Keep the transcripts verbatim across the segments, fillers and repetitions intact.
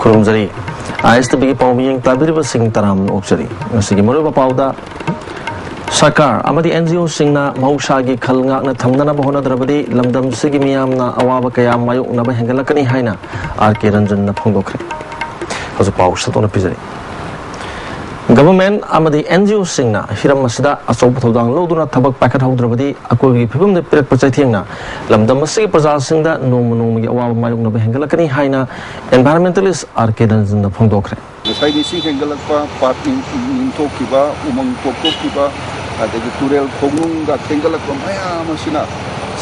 ꯈꯨꯔꯨꯝꯖꯔꯤ꯫ ꯑꯥꯏ ꯑꯦꯁ T ꯚꯤꯒꯤ ꯄꯥꯎ ꯃꯤꯌꯦꯡ ꯇꯥꯕꯤꯔꯤꯕꯁꯤꯡ ꯇꯔꯥꯝꯅ ꯑꯣꯛꯆꯔꯤ꯫ ꯉꯁꯤꯒꯤ ꯃꯔꯨꯑꯣꯏꯕ ꯄꯥꯎꯗ, ꯁꯔꯀꯥꯔ ꯑꯃꯗꯤ ꯑꯦꯟ ꯖꯤ ꯑꯣꯁꯤꯡꯅ ꯃꯍꯧꯁꯥꯒꯤ ꯈꯜ ꯉꯥꯛꯅ ꯊꯝꯅꯅꯕ ꯍꯣꯠꯅꯗ꯭ꯔꯕꯗꯤ ꯂꯝꯗꯝꯁꯤꯒꯤ ꯃꯤꯌꯥꯝꯅ ꯑꯋꯥꯕ ꯀꯌꯥ ꯃꯥꯌꯣꯛꯅꯕ ꯍꯦꯟꯒꯠꯂꯛꯀꯅꯤ ꯍꯥꯏꯅ ꯑꯥꯔ ꯀꯦ ꯔꯟꯖꯟꯅ ꯐꯣꯡꯗꯣꯛꯈ꯭ꯔꯦ꯫ ꯍꯧꯖꯤꯛ ꯄꯥꯎ ꯁꯟꯗꯣꯛꯅ ꯄꯤꯖꯔꯤ꯫ ꯒꯚꯔꯟꯃꯦꯟꯠ ꯑꯃꯗꯤ ꯑꯦꯟ ꯖꯤ ꯑꯣꯁꯤꯡꯅ ꯍꯤꯔꯝ ꯑꯁꯤꯗ ꯑꯆꯧꯕ ꯊꯧꯗꯥꯡ ꯂꯧꯗꯨꯅ ꯊꯕꯛ ꯄꯥꯏꯈꯠꯍꯧꯗ꯭ꯔꯕꯗꯤ ꯑꯀꯣꯏꯕꯒꯤ ꯐꯤꯕꯝꯗ ꯄꯤꯔꯛꯄ ꯆꯩꯊꯦꯡꯅ ꯂꯝꯗꯝ ꯑꯁꯤꯒꯤ ꯄ꯭ꯔꯖꯥꯁꯤꯡꯗ ꯅꯣꯡꯃ ꯅꯣꯡꯃꯒꯤ ꯑꯋꯥꯕ ꯃꯥꯌꯣꯛꯅꯕ ꯍꯦꯟꯒꯠꯂꯛꯀꯅꯤ ꯍꯥꯏꯅ ꯏꯟꯚꯥꯏꯔꯣꯟꯃꯦꯟꯇꯦꯂꯤꯁ ꯑꯥꯔ ꯀꯦ ꯔꯟꯖꯟꯅ ꯐꯣꯡꯗꯣꯛꯈ꯭ꯔꯦ꯫ ꯉꯁꯥꯏ ꯃꯤꯁꯤꯡ ꯍꯦꯟꯒꯠꯂꯛꯄ, ꯄꯥꯠ ꯅꯤꯡ-, ꯅꯤꯡꯊꯣꯛꯈꯤꯕ, ꯎꯃꯪ ꯀꯣꯛꯊꯣꯛꯈꯤꯕ, ꯑꯗꯒꯤ ꯇꯨꯔꯦꯜ ꯈꯣꯡꯅꯨꯡꯒ ꯊꯦꯡꯒꯠꯂꯛꯄ ꯃꯌꯥꯝ ꯑꯁꯤꯅ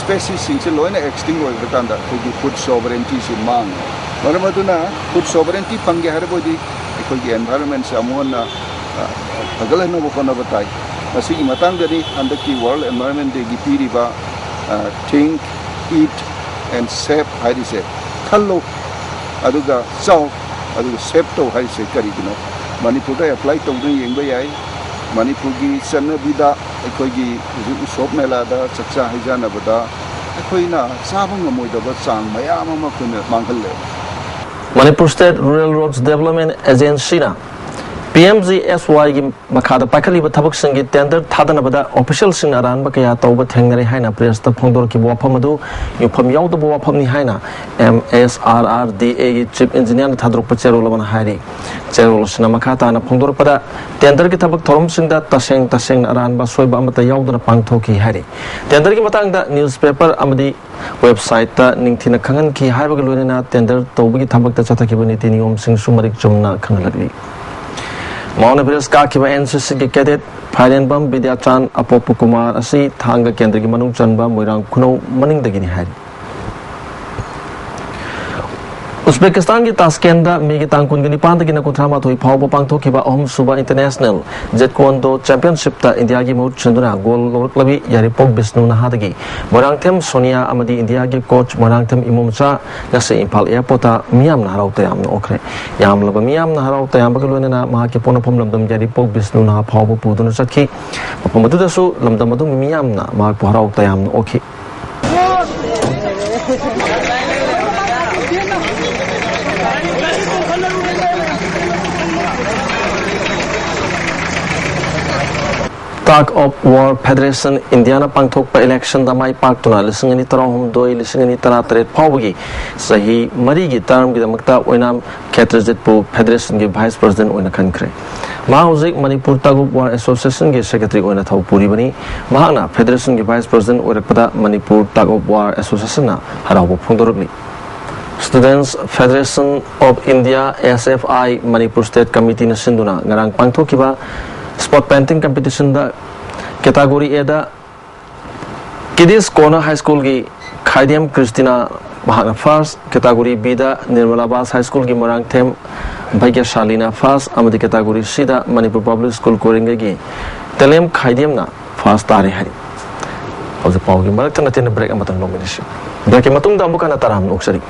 ꯁ꯭ꯄꯦꯁꯤꯁꯁꯤꯡꯁꯦ ꯂꯣꯏꯅ ꯑꯦꯛꯁꯇꯤꯡ ꯑꯣꯏꯈ꯭ꯔꯀꯥꯟꯗ ꯑꯩꯈꯣꯏꯒꯤ ꯐꯨꯗ ꯁꯣꯚꯔꯦꯟꯇꯤꯁꯤ ꯃꯥꯡꯉꯦ꯫ ꯃꯔꯝ ꯑꯗꯨꯅ ꯐꯨꯗ ꯁꯣꯚꯔꯦꯟꯇꯤ ꯐꯪꯒꯦ ꯍꯥꯏꯔꯕ ꯑꯣꯏꯗꯤ ꯑꯩꯈꯣꯏꯒꯤ ꯏꯟꯚꯥꯏꯔꯣꯟꯃꯦꯟꯁꯦ ꯑꯃꯨꯛ ꯍꯟꯅ, ꯑ, ꯐꯒꯠꯍꯟꯅꯕ ꯍꯣꯠꯅꯕ ꯇꯥꯏ꯫ ꯃꯁꯤꯒꯤ ꯃꯇꯥꯡꯗꯅꯤ ꯍꯟꯗꯛꯀꯤ ꯋꯥꯔꯜꯗ ꯏꯟꯚꯥꯏꯔꯣꯟꯃꯦꯟꯠ ꯗꯦꯒꯤ ꯄꯤꯔꯤꯕ, ꯑ, Think, Eat and Save ꯍꯥꯏꯔꯤꯁꯦ꯫ ꯈꯜꯂꯨ, ꯑꯗꯨꯒ ꯆꯥꯎ, ꯑꯗꯨꯒ ꯁꯦꯚ ꯇꯧ ꯍꯥꯏꯔꯤꯁꯦ ꯀꯔꯤꯒꯤꯅꯣ? ꯃꯅꯤꯄꯨꯔꯗ ꯑꯦꯄ꯭ꯂꯥꯏ ꯇꯧꯗꯨꯅ ꯌꯦꯡꯕ ꯌꯥꯏ꯫ ꯃꯅꯤꯄꯨꯔꯒꯤ ꯆꯠꯅꯕꯤꯗ ꯑꯩꯈꯣꯏꯒꯤ ꯍꯧꯖꯤꯛ ꯎꯁꯣꯞ ꯃꯦꯂꯥꯗ, ꯆꯥꯛꯆꯥ ꯍꯩꯖꯥꯟꯅꯕꯗ ꯑꯩꯈꯣꯏꯅ ꯆꯥꯕ ꯉꯝꯃꯣꯏꯗꯕ ꯆꯥꯡ ꯃꯌꯥꯝ ꯑꯃ ꯑꯩꯈꯣꯏꯅ ꯃꯥꯡꯍꯜꯂꯦ꯫ Manipur state rural roads development ꯑꯦꯖꯦꯟꯁꯤꯅ ꯄꯤ ꯑꯦꯝ ꯖꯤ ꯑꯦꯁ ꯋꯥꯏꯒꯤ ꯃꯈꯥꯗ ꯄꯥꯏꯈꯠꯂꯤꯕ ꯊꯕꯛꯁꯤꯡꯒꯤ ꯇꯦꯟꯗꯔ ꯊꯥꯗꯅꯕꯗ ꯑꯣꯐꯤꯁꯤꯌꯦꯜꯁꯤꯡꯅ ꯑꯔꯥꯟꯕ ꯀꯌꯥ ꯇꯧꯕ ꯊꯦꯡꯅꯔꯦ ꯍꯥꯏꯅ ꯄ꯭ꯔꯦꯁꯇ ꯐꯣꯡꯗꯣꯔꯛꯈꯤꯕ ꯋꯥꯐꯝ ꯑꯗꯨ ꯌꯨꯝꯐꯝ ꯌꯥꯎꯗꯕ ꯋꯥꯐꯝꯅꯤ ꯍꯥꯏꯅ ꯑꯦꯝ ꯑꯦꯁ ꯑꯥꯔ ꯑꯥꯔ ꯗꯤ ꯑꯦꯒꯤ ꯆꯤꯐ ꯏꯟꯖꯤꯅꯤꯌꯥꯔꯅ ꯊꯥꯗꯣꯔꯛꯄ ꯆꯦꯔꯣꯜ ꯑꯃꯅ ꯍꯥꯏꯔꯤ꯫ ꯆꯦꯔꯣꯜ ꯑꯁꯤꯅ ꯃꯈꯥ ꯇꯥꯅ ꯐꯣꯡꯗꯣꯔꯛꯄꯗ, ꯇꯦꯟꯗꯔꯒꯤ ꯊꯕꯛ ꯊꯧꯔꯝꯁꯤꯡꯗ ꯇꯁꯦꯡ ꯇꯁꯦꯡꯅ ꯑꯔꯥꯟꯕ ꯑꯁꯣꯏꯕ ꯑꯃꯠꯇ ꯌꯥꯎꯗꯅ ꯄꯥꯡꯊꯣꯛꯈꯤ ꯍꯥꯏꯔꯤ꯫ ꯇꯦꯟꯗꯔꯒꯤ ꯃꯇꯥꯡꯗ ꯅ꯭ꯌꯨꯁꯄꯦꯄꯔ ꯑꯃꯗꯤ ꯋꯦꯕꯁꯥꯏꯠꯇ ꯅꯤꯡꯊꯤꯅ ꯈꯪꯍꯟꯈꯤ ꯍꯥꯏꯕꯒ ꯂꯣꯏꯅꯅ ꯇꯦꯟꯗꯔ ꯇꯧꯕꯒꯤ ꯊꯕꯛꯇ ꯆꯠꯊꯈꯤꯕ ꯅꯤꯇꯤ ꯅꯤꯌꯣꯝꯁꯤꯡꯁꯨ ꯃꯔꯤꯛ ꯆꯨꯝꯅ ꯈꯪꯍꯜꯂꯛꯂꯤ꯫ ꯃꯥꯎꯟꯠ ꯑꯦꯚꯔꯦꯁ ꯀꯥꯈꯤꯕ ꯑꯦꯟ ꯁꯤ ꯁꯤꯒꯤ ꯀꯦꯗꯦꯠ ꯐꯥꯏꯔꯦꯟꯕꯝ ꯕꯤꯗ꯭ꯌꯥꯆꯥꯟ ꯑꯄꯣꯛꯄ ꯀꯨꯃꯥꯔ ꯑꯁꯤ ꯊꯥꯡꯒ ꯀꯦꯟꯗ꯭ꯔꯒꯤ ꯃꯅꯨꯡ ꯆꯟꯕ ꯃꯣꯏꯔꯥꯡ ꯈꯨꯅꯧ ꯃꯅꯤꯡꯗꯒꯤꯅꯤ ꯍꯥꯏꯔꯤ꯫ ꯎꯖꯕꯦꯀꯤꯁꯇꯥꯟꯒꯤ ꯇꯥꯁꯀꯦꯟꯗ ꯃꯦꯒꯤ ꯇꯥꯡ ꯀꯨꯟꯒ ꯅꯤꯄꯥꯟꯗꯒꯤꯅ ꯀꯨꯟꯊ꯭ꯔꯥ ꯃꯥꯊꯣꯏ ꯐꯥꯎꯕ ꯄꯥꯡꯊꯣꯛꯈꯤꯕ ꯑꯍꯨꯝꯁꯨꯕ ꯏꯟꯇꯔꯅꯦꯁꯅꯦꯜ ꯖꯦꯠꯀꯣꯟꯗꯣ ꯆꯦꯝꯄꯤꯌꯟꯁꯤꯞꯇ ꯏꯟꯗꯤꯌꯥꯒꯤ ꯃꯍꯨꯠ ꯁꯤꯟꯗꯨꯅ ꯒꯣꯜ ꯂꯧꯔꯛꯂꯕꯤ ꯌꯥꯏꯔꯤꯄꯣꯛ ꯕꯤꯁꯅꯨ ꯅꯍꯥꯗꯒꯤ ꯃꯣꯏꯔꯥꯡꯊꯦꯝ ꯁꯣꯅꯤꯌꯥ ꯑꯃꯗꯤ ꯏꯟꯗꯤꯌꯥꯒꯤ ꯀꯣꯆ ꯃꯣꯏꯔꯥꯡꯊꯦꯝ ꯏꯃꯣꯝꯆꯥ ꯉꯁꯤ ꯏꯝꯐꯥꯜ ꯑꯦꯌꯔꯄꯣꯔꯠꯇ ꯃꯤꯌꯥꯝꯅ ꯍꯔꯥꯎ ꯇꯌꯥꯝꯅ ꯑꯣꯛꯈ꯭ꯔꯦ꯫ ꯌꯥꯝꯂꯕ ꯃꯤꯌꯥꯝꯅ ꯍꯔꯥꯎ ꯇꯌꯥꯝꯕꯒ ꯂꯣꯏꯅꯅ ꯃꯍꯥꯛꯀꯤ ꯄꯣꯛꯅꯐꯝ ꯂꯝꯗꯝ ꯌꯥꯏꯔꯤꯄꯣꯛ ꯕꯤꯁꯅꯨ ꯅꯍꯥ ꯐꯥꯎꯕ ꯄꯨꯗꯨꯅ ꯆꯠꯈꯤ꯫ ꯃꯐꯝ ꯑꯗꯨꯗꯁꯨ ꯂꯝꯗꯝ ꯑꯗꯨꯒꯤ ꯃꯤꯌꯥꯝꯅ ꯃꯍꯥꯛꯄꯨ ꯍꯔꯥꯎ ꯇꯌꯥꯝꯅ ꯑꯣꯛꯈꯤ꯫ Tug of War Federation Indiaꯅ ꯄꯥꯡꯊꯣꯛꯄ election ꯗ ꯃꯥꯏ ꯄꯥꯛꯇꯨꯅ ꯂꯤꯁꯤꯡ ꯑꯅꯤ ꯇꯔꯥꯍꯨꯝꯗꯣꯏ, ꯂꯤꯁꯤꯡ ꯑꯅꯤ ꯇꯔꯥꯇꯔꯦꯠ ꯐꯥꯎꯕꯒꯤ ꯆꯍꯤ ꯃꯔꯤꯒꯤ term ꯒꯤꯗꯃꯛꯇ ꯑꯣꯏꯅꯥꯝ ꯈꯦꯇ꯭ꯔꯖꯤꯠꯄꯨ federation ꯒꯤ vice president ꯑꯣꯏꯅ ꯈꯟꯈ꯭ꯔꯦ꯫ ꯃꯍꯥꯛ ꯍꯧꯖꯤꯛ Manipur Tug of War Association ꯒꯤ secretary ꯑꯣꯏꯅ ꯊꯧ ꯄꯨꯔꯤꯕꯅꯤ꯫ ꯃꯍꯥꯛꯅ federation ꯒꯤ vice president ꯑꯣꯏꯔꯛꯄꯗ Manipur Tug of War Association ꯅ ꯍꯔꯥꯎꯕ ꯐꯣꯡꯗꯣꯔꯛꯂꯤ꯫ Students Federation of India, S F I, Manipur State Committee ꯅ ꯁꯤꯟꯗꯨꯅ ꯉꯔꯥꯡ ꯄꯥꯡꯊꯣꯛꯈꯤꯕ spot painting competition the category A the Kids Corner High School ꯒꯤ ꯈꯥꯏꯗꯦꯝ ꯀ꯭ꯔꯤꯁꯇꯤꯅꯥ, ꯃꯍꯥꯛꯅ first, category B ꯗ Nirmala ꯕꯥꯁ High School ꯒꯤ Moirangthem ꯚꯩꯒ꯭ꯌꯁꯥꯂꯤꯅ first ꯑꯃꯗꯤ category C ꯗ ꯃꯅꯤꯄꯨꯔ Public School ꯀꯣꯏꯔꯦꯡꯒꯩꯒꯤ ꯇꯦꯂꯦꯝ ꯈꯥꯏꯗꯦꯝꯅ first ꯇꯥꯔꯦ ꯍꯥꯏꯔꯤ꯫ ꯍꯧꯖꯤꯛ ꯄꯥꯎꯒꯤ ꯃꯔꯛ ꯊꯠꯅ ꯊꯤꯟꯅ break ꯑꯃꯇꯪ ꯂꯧꯃꯤꯟꯅꯁꯤ꯫ Break ꯀꯤ ꯃꯇꯨꯡꯗ ꯑꯃꯨꯛ ꯍꯟꯅ ꯇꯔꯥꯝꯅ ꯑꯣꯛꯆꯔꯤ꯫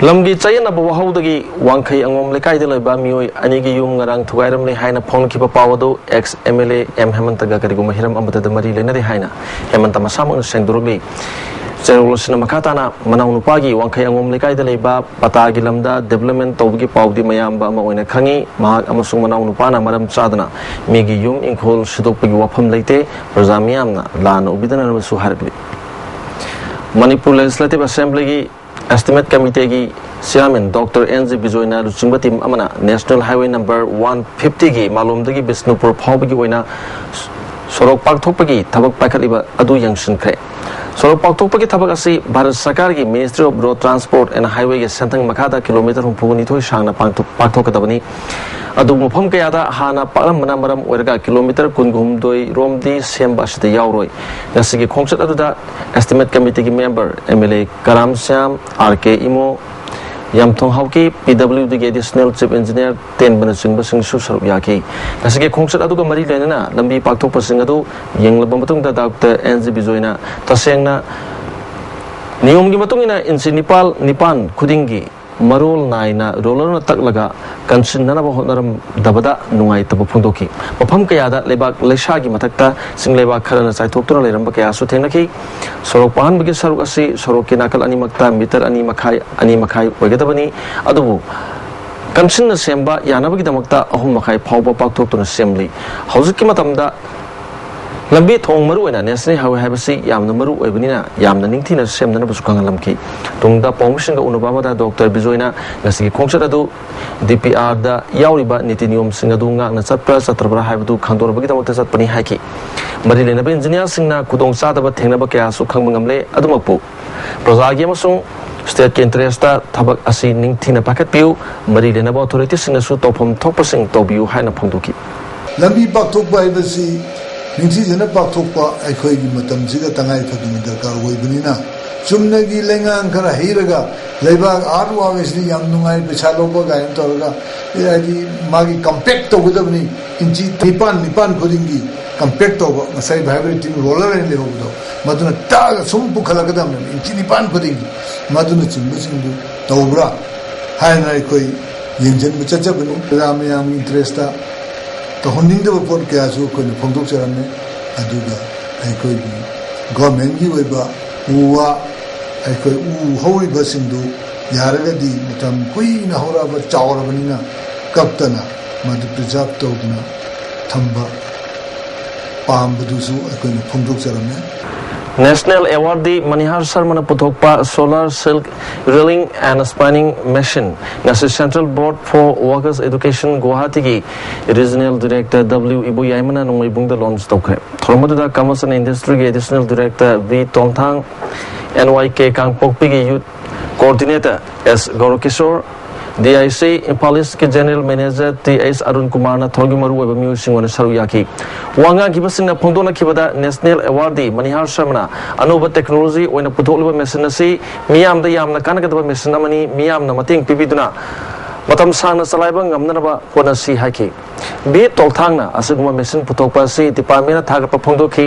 ꯂꯝꯒꯤ ꯆꯌꯦꯠꯅꯕ ꯋꯥꯍꯧꯗꯒꯤ ꯋꯥꯡꯈꯩ ꯑꯉꯣꯝ ꯂꯩꯀꯥꯏꯗ ꯂꯩꯕ ꯃꯤꯑꯣꯏ ꯑꯅꯤꯒꯤ ꯌꯨꯝ ꯉꯔꯥꯡ ꯊꯨꯒꯥꯏꯔꯝꯂꯦ ꯍꯥꯏꯅ ꯐꯣꯡꯈꯤꯕ ꯄꯥꯎ ꯑꯗꯨ ex M L A M ꯍꯦꯃꯟꯇꯒ ꯀꯔꯤꯒꯨꯝꯕ ꯍꯤꯔꯝ ꯑꯃꯠꯇꯗ ꯃꯔꯤ ꯂꯩꯅꯗꯦ ꯍꯥꯏꯅ ꯍꯦꯃꯟꯇ ꯃꯁꯥꯃꯛꯅ ꯁꯦꯡꯗꯣꯔꯛꯂꯤ꯫ ꯆꯦꯔꯧ ꯑꯁꯤꯅ ꯃꯈꯥ ꯇꯥꯅ ꯃꯅꯥꯎ ꯅꯨꯄꯥꯒꯤ ꯋꯥꯡꯈꯩ ꯑꯉꯣꯝ ꯂꯩꯀꯥꯏꯗ ꯂꯩꯕ ꯄꯇꯥꯒꯤ ꯂꯝꯗ development ꯇꯧꯕꯒꯤ ꯄꯥꯎꯗꯤ ꯃꯌꯥꯝꯕ ꯑꯃ ꯑꯣꯏꯅ ꯈꯪꯉꯤ꯫ ꯃꯍꯥꯛ ꯑꯃꯁꯨꯡ ꯃꯅꯥꯎ ꯅꯨꯄꯥꯅ ꯃꯔꯝ ꯆꯥꯗꯅ ꯃꯤꯒꯤ ꯌꯨꯝ ꯏꯪꯈꯣꯜ ꯁꯤꯗꯣꯛꯄꯒꯤ ꯋꯥꯐꯝ ꯂꯩꯇꯦ꯫ ꯄ꯭ꯔꯖꯥ ꯃꯤꯌꯥꯝꯅ ꯂꯥꯟꯅ ꯎꯕꯤꯗꯅꯕꯁꯨ ꯍꯥꯏꯔꯛꯂꯤ꯫ ꯃꯅꯤꯄꯨꯔ Legislative Assembly ꯒꯤ Estimate Committee ꯒꯤ Chairman Doctor N G ꯕꯤꯖꯣꯏꯅ ꯂꯨꯆꯤꯡꯕ team ꯑꯃꯅ National Highway number one fifty ꯒꯤ ꯃꯥꯂꯣꯝꯗꯒꯤ ꯕꯤꯁꯅꯨꯄꯨꯔ ꯐꯥꯎꯕꯒꯤ ꯑꯣꯏꯅ ꯁꯣꯔꯣꯛ ꯄꯥꯛꯊꯣꯛꯄꯒꯤ ꯊꯕꯛ ꯄꯥꯏꯈꯠꯂꯤꯕ ꯑꯗꯨ ꯌꯦꯡꯁꯤꯟꯈ꯭ꯔꯦ꯫ ꯁꯣꯔꯣꯛ ꯄꯥꯛꯊꯣꯛꯄꯒꯤ ꯊꯕꯛ ꯑꯁꯤ ꯚꯥꯔꯠ ꯁꯔꯀꯥꯔꯒꯤ Ministry of Road Transport and Highway ꯒꯤ ꯁꯦꯟꯊꯪ ꯃꯈꯥꯗ kilometre ꯍꯨꯝꯐꯨꯒ ꯅꯤꯊꯣꯏ ꯁꯥꯡꯅ ꯄꯥꯡꯊꯣꯛ-, ꯄꯥꯛꯊꯣꯛꯀꯗꯕꯅꯤ꯫ ꯑꯗꯨꯕꯨ ꯃꯐꯝ ꯀꯌꯥꯗ ꯍꯥꯟꯅ ꯄꯥꯛꯂꯝꯕꯅ ꯃꯔꯝ ꯑꯣꯏꯔꯒ kilometre ꯀꯨꯟꯒ ꯍꯨꯝꯗꯣꯏ ꯔꯣꯝꯗꯤ ꯁꯦꯝꯕ ꯑꯁꯤꯗ ꯌꯥꯎꯔꯣꯏ꯫ ꯉꯁꯤꯒꯤ ꯈꯣꯡꯆꯠ ꯑꯗꯨꯗ Estimate Committee ꯒꯤ member M L A Karam Shyam, R K Imo, ꯌꯥꯝꯊꯣꯡ ꯍꯥꯎꯀꯤ, P W D ꯒꯤ Additional Chief Engineer ꯇꯦꯟꯕꯅꯆꯤꯡꯕꯁꯤꯡꯁꯨ ꯁꯔꯨꯛ ꯌꯥꯈꯤ꯫ ꯉꯁꯤꯒꯤ ꯈꯣꯡꯆꯠ ꯑꯗꯨꯒ ꯃꯔꯤ ꯂꯩꯅꯅ ꯂꯝꯕꯤ ꯄꯥꯛꯊꯣꯛꯄꯁꯤꯡ ꯑꯗꯨ ꯌꯦꯡꯂꯕ ꯃꯇꯨꯡꯗ Doctor N G ꯕꯤꯖꯣꯏꯅ ꯇꯁꯦꯡꯅ ꯅꯤꯌꯣꯝꯒꯤ ꯃꯇꯨꯡ ꯏꯟꯅ ꯏꯟꯆꯤ ꯅꯤꯄꯥꯜ, ꯅꯤꯄꯥꯟ ꯈꯨꯗꯤꯡꯒꯤ ꯃꯔꯣꯜ ꯅꯥꯏꯅ roller ꯅ ꯇꯛꯂꯒ ꯀꯟꯁꯤꯟꯅꯅꯕ ꯍꯣꯠꯅꯔꯝꯗꯕꯗ ꯅꯨꯡꯉꯥꯏꯇꯕ ꯐꯣꯡꯗꯣꯛꯈꯤ꯫ ꯃꯐꯝ ꯀꯌꯥꯗ ꯂꯩꯕꯥꯛ ꯂꯩꯁꯥꯒꯤ ꯃꯊꯛꯇ ꯆꯤꯡ ꯂꯩꯕꯥꯛ ꯈꯔꯅ ꯆꯥꯏꯊꯣꯛꯇꯨꯅ ꯂꯩꯔꯝꯕ ꯀꯌꯥꯁꯨ ꯊꯦꯡꯅꯈꯤ꯫ ꯁꯣꯔꯣꯛ ꯄꯥꯛꯍꯟꯕꯒꯤ ꯁꯔꯨꯛ ꯑꯁꯤ ꯁꯣꯔꯣꯛꯀꯤ ꯅꯥꯀꯜ ꯑꯅꯤꯃꯛꯇ metre ꯑꯅꯤ ꯃꯈꯥꯏ, ꯑꯅꯤ ꯃꯈꯥꯏ ꯑꯣꯏꯒꯗꯕꯅꯤ꯫ ꯑꯗꯨꯕꯨ ꯀꯟꯁꯤꯟꯅ ꯁꯦꯝꯕ ꯌꯥꯅꯕꯒꯤꯗꯃꯛꯇ ꯑꯍꯨꯝ ꯃꯈꯥꯏ ꯐꯥꯎꯕ ꯄꯥꯛꯊꯣꯛꯇꯨꯅ ꯁꯦꯝꯂꯤ꯫ ꯍꯧꯖꯤꯛꯀꯤ ꯃꯇꯝꯗ ꯂꯝꯕꯤ ꯊꯣꯡ, ꯃꯔꯨ ꯑꯣꯏꯅ ꯅꯦꯁꯅꯦꯜ ꯍꯥꯏꯋꯦ ꯍꯥꯏꯕꯁꯤ ꯌꯥꯝꯅ ꯃꯔꯨ ꯑꯣꯏꯕꯅꯤꯅ ꯌꯥꯝꯅ ꯅꯤꯡꯊꯤꯅ ꯁꯦꯝꯅꯅꯕꯁꯨ ꯈꯪꯍꯜꯂꯝꯈꯤ꯫ ꯇꯨꯡꯗ ꯄꯥꯎꯃꯤꯁꯤꯡꯒ ꯎꯅꯕ ꯑꯃꯗ ꯗꯣꯛꯇꯔ ꯕꯤꯖꯣꯏꯅ ꯉꯁꯤꯒꯤ ꯈꯣꯡꯆꯠ ꯑꯗꯨ ꯗꯤ ꯄꯤ ꯑꯥꯔꯗ ꯌꯥꯎꯔꯤꯕ ꯅꯤꯇꯤ ꯅꯤꯌꯣꯝꯁꯤꯡ ꯑꯗꯨ ꯉꯥꯛꯅ ꯆꯠꯄ꯭ꯔꯥ ꯆꯠꯇ꯭ꯔꯕ꯭ꯔꯥ ꯍꯥꯏꯕꯗꯨ ꯈꯪꯗꯣꯛꯅꯕꯒꯤꯗꯃꯛꯇ ꯆꯠꯄꯅꯤ ꯍꯥꯏꯈꯤ꯫ ꯃꯔꯤ ꯂꯩꯅꯕ ꯏꯟꯖꯤꯅꯤꯌꯥꯔꯁꯤꯡꯅ ꯈꯨꯗꯣꯡꯆꯥꯗꯕ ꯊꯦꯡꯅꯕ ꯀꯌꯥꯁꯨ ꯈꯪꯕ ꯉꯝꯂꯦ꯫ ꯑꯗꯨꯃꯛꯄꯨ ꯄ꯭ꯔꯖꯥꯒꯤ ꯑꯃꯁꯨꯡ ꯁ꯭ꯇꯦꯠꯀꯤ ꯏꯟꯇꯔꯦꯁꯇ ꯊꯕꯛ ꯑꯁꯤ ꯅꯤꯡꯊꯤꯅ ꯄꯥꯏꯈꯠꯄꯤꯌꯨ, ꯃꯔꯤ ꯂꯩꯅꯕ ꯑꯣꯊꯣꯔꯤꯇꯤꯁꯤꯡꯅꯁꯨ ꯇꯧꯐꯝ ꯊꯣꯛꯄꯁꯤꯡ ꯇꯧꯕꯤꯌꯨ ꯍꯥꯏꯅ ꯐꯣꯡꯗꯣꯛꯈꯤ꯫ ꯂꯝꯕꯤ ꯄꯥꯛꯊꯣꯛꯄ ꯍꯥꯏꯕꯁꯤ ꯅꯤꯡꯊꯤꯖꯅ ꯄꯥꯛꯊꯣꯛꯄ ꯑꯩꯈꯣꯏꯒꯤ ꯃꯇꯝꯁꯤꯒ ꯇꯉꯥꯏ ꯐꯗꯅ ꯗꯔꯀꯥꯔ ꯑꯣꯏꯕꯅꯤꯅ, ꯆꯨꯝꯅꯒꯤ ꯂꯩꯉꯥꯡ ꯈꯔ ꯍꯩꯔꯒ ꯂꯩꯕꯥꯛ ꯑꯥꯔꯠ ꯋꯥꯛ ꯑꯁꯤꯗꯤ ꯌꯥꯝ ꯅꯨꯡꯉꯥꯏ, ꯄꯩꯁꯥ ꯂꯧꯕ ꯀꯥꯏꯅ ꯇꯧꯔꯒ, ꯍꯥꯏꯗꯤ ꯃꯥꯒꯤ ꯀꯝꯄꯦꯛ ꯇꯧꯒꯗꯕꯅꯤ, ꯏꯟꯆꯤ ꯅꯤꯄꯥꯟ, ꯅꯤꯄꯥꯟ ꯈꯨꯗꯤꯡꯒꯤ ꯀꯝꯄꯦꯛ ꯇꯧꯕ, ꯉꯁꯥꯏ vibrating roller ꯍꯥꯏꯅ ꯂꯩꯍꯧꯕꯗꯣ, ꯃꯗꯨꯅ ꯇꯛꯑꯒ ꯁꯨꯝ ꯄꯨꯈꯠꯂꯛꯀꯗꯕꯅꯤ, ꯏꯟꯆꯤ ꯅꯤꯄꯥꯟ ꯈꯨꯗꯤꯡꯒꯤ꯫ ꯃꯗꯨꯅꯆꯤꯡꯕꯁꯤꯡꯗꯨ ꯇꯧꯕ꯭ꯔꯥ ꯍꯥꯏꯅ ꯑꯩꯈꯣꯏ ꯌꯦꯡꯁꯤꯟꯕ ꯆꯠꯆꯕꯅꯤ꯫ ꯄ꯭ꯔꯖꯥ ꯃꯌꯥꯝꯒꯤ ꯏꯟꯇꯔꯦꯁꯇ ꯇꯧꯍꯟꯅꯤꯡꯗꯕ ꯄꯣꯠ ꯀꯌꯥꯁꯨ ꯑꯩꯈꯣꯏꯅ ꯐꯣꯡꯗꯣꯛꯆꯔꯝꯃꯤ꯫ ꯑꯗꯨꯒ ꯑꯩꯈꯣꯏꯒꯤ ꯒꯣꯔꯃꯦꯟꯒꯤ ꯑꯣꯏꯕ ꯎ ꯋꯥ, ꯑꯩꯈꯣꯏ ꯎ ꯍꯧꯔꯤꯕꯁꯤꯡꯗꯨ ꯌꯥꯔꯒꯗꯤ ꯃꯇꯝ ꯀꯨꯏꯅ ꯍꯧꯔꯛꯑꯕ, ꯆꯥꯎꯔꯕꯅꯤꯅ ꯀꯛꯇꯅ ꯃꯗꯨ ꯄ꯭ꯔꯤꯖꯥꯔꯚ ꯇꯧꯗꯨꯅ ꯊꯝꯕ ꯄꯥꯝꯕꯗꯨꯁꯨ ꯑꯩꯈꯣꯏꯅ ꯐꯣꯡꯗꯣꯛꯆꯔꯝꯃꯤ꯫ ꯅꯦꯁꯅꯦꯜ ꯑꯦꯋꯥꯔꯗꯤ ꯃꯅꯤꯍꯥꯔ ꯁꯔꯃꯅ ꯄꯨꯊꯣꯛꯄ Solar Silk Reeling and Spinning Machine ꯉꯁꯤ Central Board for Workers Education ꯒꯨꯋꯥꯍꯥꯇꯤꯒꯤ ꯔꯤꯖꯅꯦꯜ ꯗꯤꯔꯦꯛꯇꯔ ꯗꯕ꯭ꯂꯤꯎ ꯏꯕꯣꯌꯥꯏꯃꯅ ꯅꯣꯡꯃꯩꯕꯨꯡꯗ ꯂꯣꯟꯆ ꯇꯧꯈ꯭ꯔꯦ꯫ ꯊꯧꯔꯝ ꯑꯗꯨꯗ Commerce and Industryꯒꯤ ꯑꯦꯗꯤꯁꯅꯦꯜ ꯗꯤꯔꯦꯛꯇꯔ V Tomthang, N Y K ꯀꯥꯡꯄꯣꯛꯄꯤꯒꯤ youth coordinator S ꯒꯧꯔꯀꯤꯁꯣꯔ, D I C Imphal ꯏꯁꯀꯤ general manager T H Arun ꯀꯨꯃꯥꯔꯅ ꯊꯧꯔꯝꯒꯤ ꯃꯔꯨꯑꯣꯏꯕ ꯃꯤꯑꯣꯏꯁꯤꯡ ꯑꯣꯏꯅ ꯁꯔꯨꯛ ꯌꯥꯈꯤ꯫ ꯋꯥ ꯉꯥꯡꯈꯤꯕꯁꯤꯡꯅ ꯐꯣꯡꯗꯣꯛꯅꯈꯤꯕꯗ, ꯅꯦꯁꯅꯦꯜ ꯑꯦꯋꯥꯔꯗꯤ ꯃꯅꯤꯍꯥꯔ ꯁꯔꯃꯅ ꯑꯅꯧꯕ ꯇꯦꯛꯅꯣꯂꯣꯖꯤ ꯑꯣꯏꯅ ꯄꯨꯊꯣꯛꯂꯤꯕ ꯃꯦꯁꯤꯟ ꯑꯁꯤ ꯃꯤꯌꯥꯝꯗ ꯌꯥꯝꯅ ꯀꯥꯟꯅꯒꯗꯕ ꯃꯦꯁꯤꯟ ꯑꯃꯅꯤ, ꯃꯤꯌꯥꯝꯅ ꯃꯇꯦꯡ ꯄꯤꯕꯤꯗꯨꯅ ꯃꯇꯝ ꯁꯥꯡꯅ ꯆꯂꯥꯏꯕ ꯉꯝꯅꯅꯕ ꯍꯣꯠꯅꯁꯤ ꯍꯥꯏꯈꯤ꯫ ꯚꯤ ꯇꯣꯜꯊꯥꯡꯅ ꯑꯁꯤꯒꯨꯝꯕ ꯃꯦꯁꯤꯟ ꯄꯨꯊꯣꯛꯄ ꯑꯁꯤ ꯗꯤꯄꯥꯔꯠꯃꯦꯟꯅ ꯊꯥꯒꯠꯄ ꯐꯣꯡꯗꯣꯛꯈꯤ꯫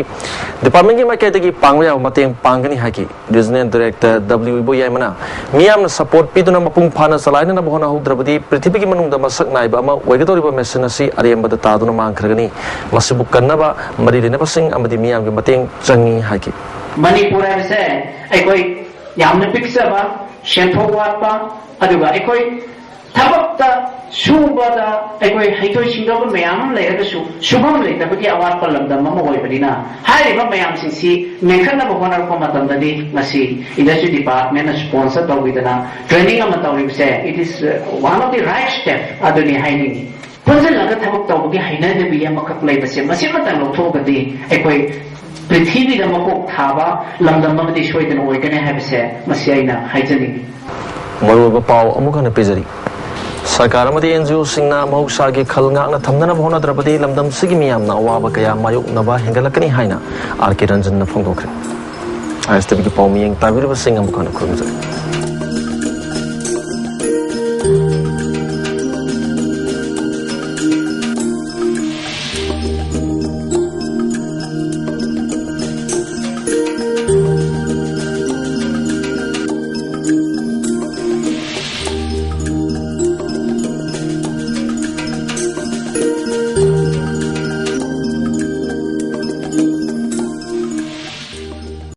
ꯗꯤꯄꯥꯔꯠꯃꯦꯟꯒꯤ ꯃꯥꯏꯀꯩꯗꯒꯤ ꯄꯥꯡꯕ ꯌꯥꯕ ꯃꯇꯦꯡ ꯄꯥꯡꯒꯅꯤ ꯍꯥꯏꯈꯤ꯫ ꯔꯤꯖꯅꯦꯜ ꯗꯤꯔꯦꯛꯇꯔ ꯗꯕ꯭ꯂꯤꯎ ꯏꯕꯣꯌꯥꯏꯃꯅ ꯃꯤꯌꯥꯝꯅ ꯁꯄꯣꯔꯠ ꯄꯤꯗꯨꯅ ꯃꯄꯨꯡ ꯐꯥꯅ ꯆꯂꯥꯏꯅꯅꯕ ꯍꯣꯠꯅꯍꯧꯗ꯭ꯔꯕꯗꯤ ꯄ꯭ꯔꯤꯊꯤꯕꯤꯒꯤ ꯃꯅꯨꯡꯗ ꯃꯁꯛ ꯅꯥꯏꯕ ꯑꯃ ꯑꯣꯏꯒꯗꯧꯔꯤꯕ ꯃꯦꯁꯤꯟ ꯑꯁꯤ ꯑꯔꯦꯝꯕꯗ ꯇꯥꯗꯨꯅ ꯃꯥꯡꯈ꯭ꯔꯒꯅꯤ꯫ ꯃꯁꯤꯕꯨ ꯀꯟꯅꯕ ꯃꯔꯤ ꯂꯩꯅꯕꯁꯤꯡ ꯑꯃꯗꯤ ꯃꯤꯌꯥꯝꯒꯤ ꯃꯇꯦꯡ ꯆꯪꯏ ꯍꯥꯏꯈꯤ꯫ ꯃꯅꯤꯄꯨꯔ ꯍꯥꯏꯕꯁꯦ ꯑꯩꯈꯣꯏ ꯌꯥꯝꯅ ꯄꯤꯛꯆꯕ, ꯁꯦꯟꯊꯣꯛ ꯋꯥꯠꯄ, ꯑꯗꯨꯒ ꯑꯩꯈꯣꯏ ꯊꯕꯛꯇ ꯁꯨꯕꯗ ꯑꯩꯈꯣꯏ ꯍꯩꯊꯣꯏ ꯁꯤꯡꯊꯣꯏꯕ ꯃꯌꯥꯝ ꯑꯃ ꯂꯩꯔꯒꯁꯨ ꯁꯨꯐꯝ ꯂꯩꯇꯕꯒꯤ ꯑꯋꯥꯠꯄ ꯂꯝꯗꯝ ꯑꯃ ꯑꯣꯏꯕꯅꯤꯅ, ꯍꯥꯏꯔꯤꯕ ꯃꯌꯥꯝꯁꯤꯡꯁꯤ ꯃꯦꯟꯈꯠꯅꯕ ꯍꯣꯠꯅꯔꯛꯄ ꯃꯇꯝꯗꯗꯤ ꯉꯁꯤ ꯏꯟꯗꯁꯇ꯭ꯔꯤ ꯗꯤꯄꯥꯔꯠꯃꯦꯟꯅ ꯁ꯭ꯄꯣꯟꯁꯔ ꯇꯧꯕꯤꯗꯅ ꯇ꯭ꯔꯦꯅꯤꯡ ꯑꯃ ꯇꯧꯔꯤꯕꯁꯦ, it is one of the right step ꯑꯗꯨꯅꯤ ꯍꯥꯏꯅꯤꯡꯏ꯫ ꯄꯨꯟꯁꯤꯜꯂꯒ ꯊꯕꯛ ꯇꯧꯕꯒꯤ ꯍꯩꯅꯕꯤ ꯑꯃꯈꯛ ꯂꯩꯕꯁꯦ, ꯃꯁꯤꯃꯇꯪ ꯂꯧꯊꯣꯛꯑꯒꯗꯤ ꯑꯩꯈꯣꯏ ꯄ꯭ꯔꯤꯊꯤꯕꯤꯗ ꯃꯀꯣꯛ ꯊꯥꯕ ꯂꯝꯗꯝ ꯑꯃꯗꯤ ꯁꯣꯏꯗꯅ ꯑꯣꯏꯒꯅꯤ ꯍꯥꯏꯕꯁꯦ ꯃꯁꯤ ꯑꯩꯅ ꯍꯥꯏꯖꯅꯤꯡꯏ꯫ ꯃꯔꯨꯑꯣꯏꯕ ꯄꯥꯎ ꯑꯃꯨꯛ ꯍꯟꯅ ꯄꯤꯖꯔꯤ꯫ ꯁꯔꯀꯥꯔ ꯑꯃꯗꯤ ꯑꯦꯟ ꯖꯤ ꯑꯣꯁꯤꯡꯅ ꯃꯍꯧꯁꯥꯒꯤ ꯈꯜ ꯉꯥꯛꯅ ꯊꯝꯅꯅꯕ ꯍꯣꯠꯅꯗ꯭ꯔꯕꯗꯤ ꯂꯝꯗꯝꯁꯤꯒꯤ ꯃꯤꯌꯥꯝꯅ ꯑꯋꯥꯕ ꯀꯌꯥ ꯃꯥꯌꯣꯛꯅꯕ ꯍꯦꯟꯒꯠꯂꯛꯀꯅꯤ ꯍꯥꯏꯅ ꯑꯥꯔ ꯀꯦ ꯔꯟꯖꯟꯅ ꯐꯣꯡꯗꯣꯛꯈ꯭ꯔꯦ꯫ ꯑꯥꯏ ꯑꯦꯁ ꯇꯤ ꯚꯤꯒꯤ ꯄꯥꯎ ꯃꯤꯠꯌꯦꯡ ꯇꯥꯕꯤꯔꯤꯕꯁꯤꯡ ꯑꯃꯨꯛ ꯍꯟꯅ ꯈꯨꯔꯨꯝꯖꯔꯤ꯫